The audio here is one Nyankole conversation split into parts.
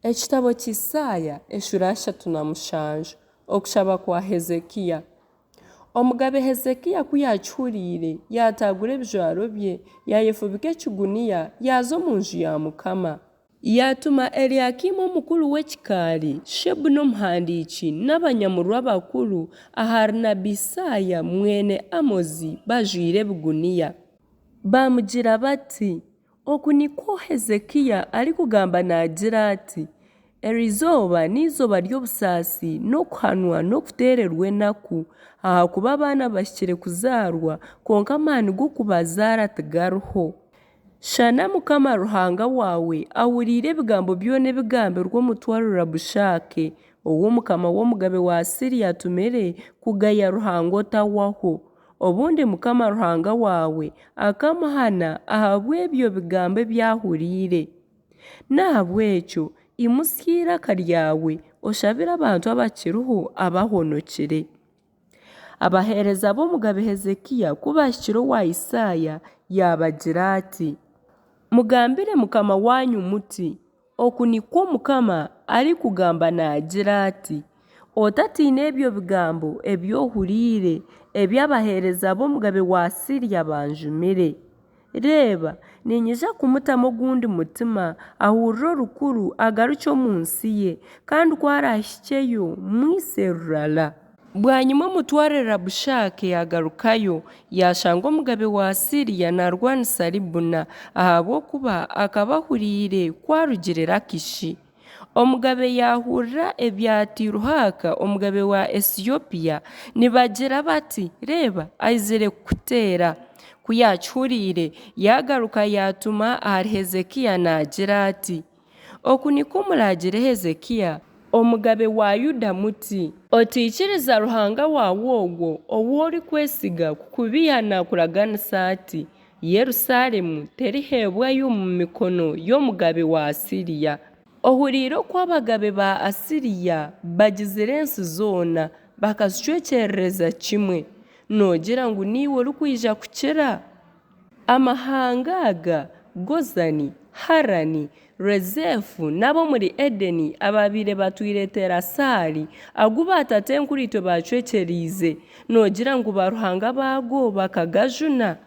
Ekitabo kya Isaaya eshuura 37 Okushaba kwa Hezekiya. Omugabe Hezekiya ku yaakihuriire, yaataagura ebijwaro bye, yaayefubika ekiguniya, yaaza omu nju ya Mukama. Yaatuma Eliyakimu omukuru w'ekikaari, Shebuna omuhandiiki, n'abanyamurwa abakuru ahari nabi Isaaya mwene Amozi bajwaire ebiguniya. Baamugira bati, Oku nikwo Hezekiya arikugamba naagira ati, Eri izooba n'eizooba ry'obusaasi n'okuhanwa n'okuteererwa enaku, ahakuba abaana bahikire kuzaarwa, kwonka amaani g'okubazaara tigariho. Shana Mukama Ruhanga waawe ahuriire ebigambo byona ebigambirwe omutware Rabushaake, ou omukama w'omugabe wa Asiriya atumire kugaya Ruhanga otahwaho. Obundi Mukama Ruhanga waawe akamuhana ahabw'ebyo bigambo ebi ahuriire. N'ahabw'ekyo imutsya eiraka ryawe oshabire abantu abakiriho abahonokire. Abaheereza b'omugabe Hezekiya ku baahikire owa Isaaya, yaabagira ati, Mugambire mukama waanyu muti, Oku nikwo Mukama arikugamba naagira ati, Otatiina ebyo bigambo ebi ohuriire, ebi abaheereza b'omugabe wa Asiria banjumire. Reeba, niinyija kumutamu ogundi mutima, ahurire orukuru, agarukye omu nsi ye, kandi ku araahikyeyo, mmwitse rurara. Bwanyima omutware Rabushaake yaagarukayo, yaashanga omugabe wa Asiriya naarwanisa Libuna, ahabw'okuba akaba ahuriire ku arugire Lakishi. Omugabe yaahurira ebya Tiruhaaka omugabe wa Esiyopiya nibagira bati, Reeba, aizire kukuteera. Ku yaakihuriire, yaagaruka yaatuma ahari Hezekiya naagira ati, Oku nikwo muraagire Hezekiya omugabe wa Yuda muti. Otaikiriza Ruhanga waawe ogwo ou orikwesiga kukubeiha naakuraganisa ati, Yerusaalemu teriheebwayo mu mikono y'omugabe wa Asiriya. Ohuriire oku abagabe ba Asiriya bagizire ensi zoona, bakazicwekyerereza kimwe. Noogira ngu niiwe orikwija kukira? Amahanga aga, Gozani, Harani, Rezefu n'ab'omuri Edeni abaabaire batwire Telasaari, agu baatatenkuriitwe baacwekyereize, noogira ngu baaruhanga baago bakagajuna?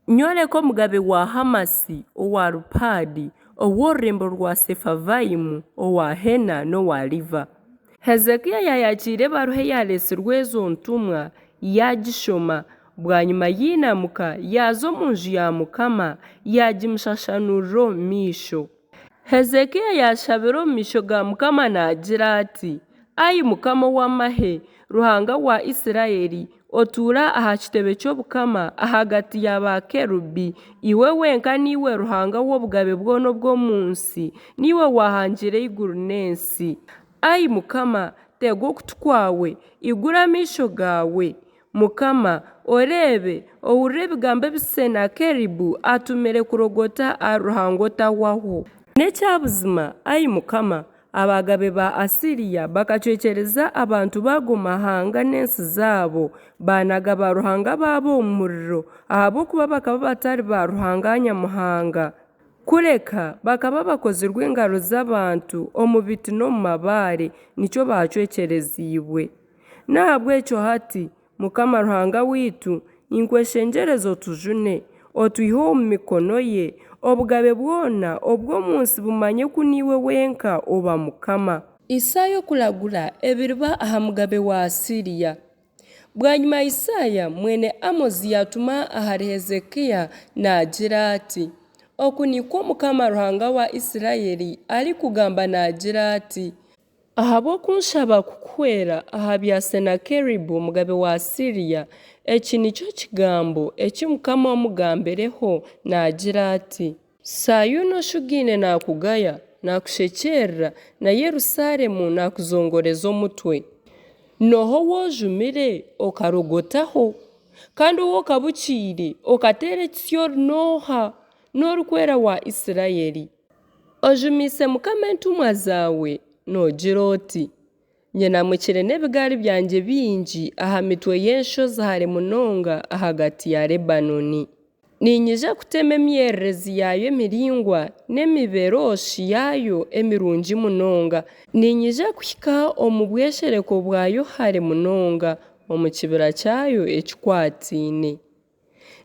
Nyoreka omugabe wa Hamasi, owa Arupaadi, ow'orurembo rwa Sefavaimu, owa Hena n'owa Liva. Hezekiya yaayakiira ebaruha eyaareetsirwe ezo ntumwa, yaagishoma. Bwanyima yainamuka, yaaza omu nju ya Mukama, yaagimushashanurira omu maisho. Hezekiya yaashabira omu maisho ga Mukama naagira ati, Ai Mukama ow'amahe, Ruhanga wa Isiraeli, otuura aha kitebe ky'obukama ahagati ya baakerubi, iwe wenka niiwe Ruhanga w'obugabe bwona obw'omu nsi, niiwe waahangire eiguru n'ensi. Ai Mukama, tega okutu kwawe, igura amaisho gaawe, Mukama, oreebe, ohurire ebigambo ebi Senakeribu atumire kurogota ahari Ruhanga otahwaho. N'ekya buzima, ai Mukama, abagabe ba Asiriya bakacwekyereza abantu b'ago mahanga n'ensi zaabo, baanaga baaruhanga baabo omu muriro, ahabw'okuba bakaba batari baaruhanga Nyamuhanga, kureka bakaba bakozirwe engaro z'abantu omu biti n'omu mabaare, nikyo baacwekyereziibwe. N'ahabw'ekyo hati, Mukama Ruhanga waitu, ninkweshengyereza otujune, otwihe omu mikono ye, obugabe bwona obw'omu nsi bumanye ku niiwe wenka oba Mukama. Isaaya okuragura ebiriba aha mugabe wa Asiriya. Bwanyima Isaaya mwene Amozi yaatuma ahari Hezekiya naagira ati, Oku nikwo Mukama Ruhanga wa Isiraeli arikugamba naagira ati, Ahabw'okunshaba kukuhwera aha bya Senakeribu omugabe wa Asiriya, eki nikyo kigambo eki Mukama amugambireho naagira ati. Saayuuni oshugaine naakugaya, naakushekyeerera, na Yerusaalemu naakuzongoreza omutwe. N'oha ou ojumire okarogotaho? Kandi ou okabukiire okateera ekitsyori n'oha? N'Orikwera wa Isiraeli. Ojumiise Mukama entumwa zaawe, noogira oti, Nyinamukire n'ebigaari byangye bingi aha mitwe y'enshozi hare munonga ahagati ya Lebanooni. Niinyija kutema emyererezi yaayo emiraingwa n'emiberooshi yaayo emirungi munonga. Niinyija kuhika omu bweshereko bwayo hare munonga, omu kibira kyayo ekikwataine.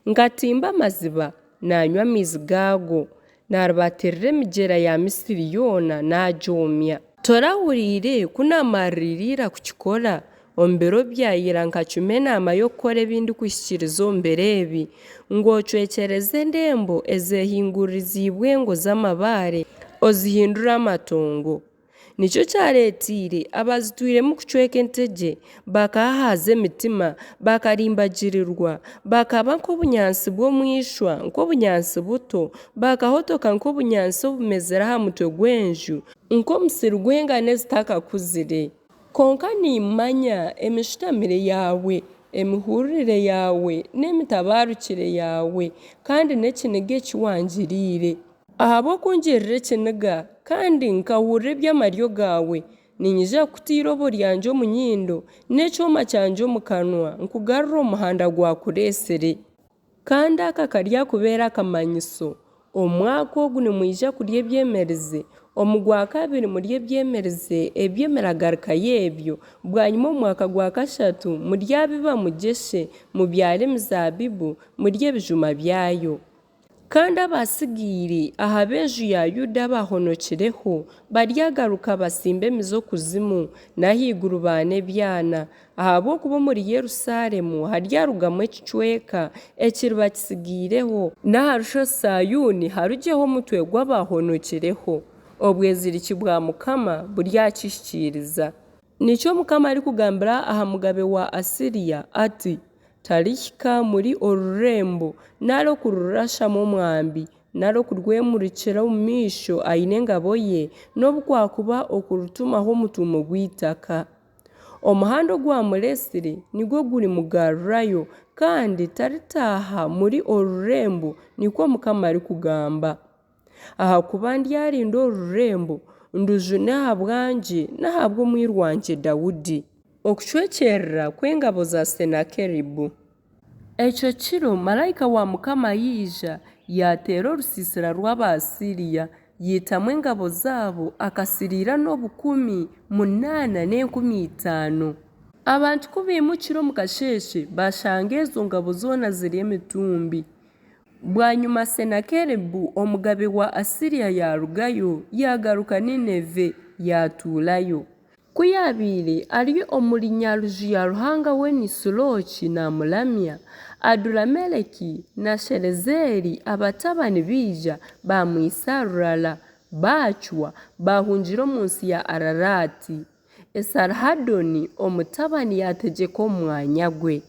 Nkatimba amaziba, naanywa amaizi gaago, naaribatiirira emigyera ya Misiri yoona, naagyomya. Torahuriire ku naamaririire ira kukikora? Omu biro bya ira nkacuma enaama y'okukora ebi ndikuhikiiriza omu biro ebi, ngu ocwekyereze endembo ezeehinguririziibwe engo z'amabaare, ozihindure amatongo. Nikyo kyareeteire abazitwiremu kucweka entegye, bakahahaaza emitima, bakarimbagirirwa, bakaba nk'obunyaatsi bw'omu ishwa, nk'obunyaatsi buto, bakahotoka nk'obunyaatsi obumezire aha mutwe gw'enju, nk'omusiri gw'engano ezitakakuzire. Kwonka nimmanya emishutamire yaawe, emihururire yaawe n'emitabaarukire yaawe, kandi n'ekiniga eki wangiriire. Ahabw'okungirira ekiniga, kandi nkahurira eby'amaryo gaawe, niinyija kukuta eirobo ryangye omu nyindo, n'ekyoma kyangye omu kanwa, nkugarure omu muhanda gwakureetsire. Kandi aka karyakubeera akamanyiso, Omu mwaka ogu nimwija kurya ebyemerize, omu gwa kabiri murye ebyemerize eby'emiragarika y'ebyo, bwanyima omu mwaka gwa kashatu muryabiba mugyeshe, mubyare emizaabibu, murye ebijuma byayo. Kandi abaatsigaire aha b'enju ya Yuda abaahonokireho baryagaruka batsimbe emizi okuzimu, n'ahaiguru baane ebyana, ahabw'okuba omuri Yerusaalemu haryarugamu ekicweka ekiriba kitsigaireho, n'aha Rushozi Saayuuni harugyeho omutwe gw'abaahonokireho. Obweziriki bwa Mukama buryakihikiiriza. Nikyo Mukama arikugambira aha mugabe wa Asiriya ati, Tarihika muri oru rurembo, nari okururashamu omwambi, nari okurwemurikira omu maisho aine engabo ye, nobu kwakuba okurutumaho omutuumo gw'eitaka. Omuhanda ogwamureetsire nigwo gurimugarurayo, kandi taritaaha muri oru rurembo, nikwo Mukama arikugamba. Ahakuba ndyarinda oru rurembo, ndujune ahabwangye n'ahabw'omwiru wangye Daudi. Okucwekyerera kw'engabo za Senakeribu. Ekyo kiro maraika wa Mukama yaija, yaateera orusiisira rw'Abaasiriya, yaitamu engabo zaabo akasiriira n'obukumi munaana n'enkumi itaano. Abantu ku baimukire omu kasheeshe, baashanga ezo ngabo zoona ziri emitumbi. Bwanyima Senakeribu omugabe wa Asiriya yaarugayo, yaagaruka Nineeve, yaatuurayo. Ku yaabaire ari omuri nyaruju ya ruhanga we Nisilooki naamuramya, Adurameleki na Sharezeeri abatabani baija baamwitsa rurara, baacwa, baahungira omu nsi ya Araraati. Esarihadooni omutabani yaategyeka omu mwanya gwe.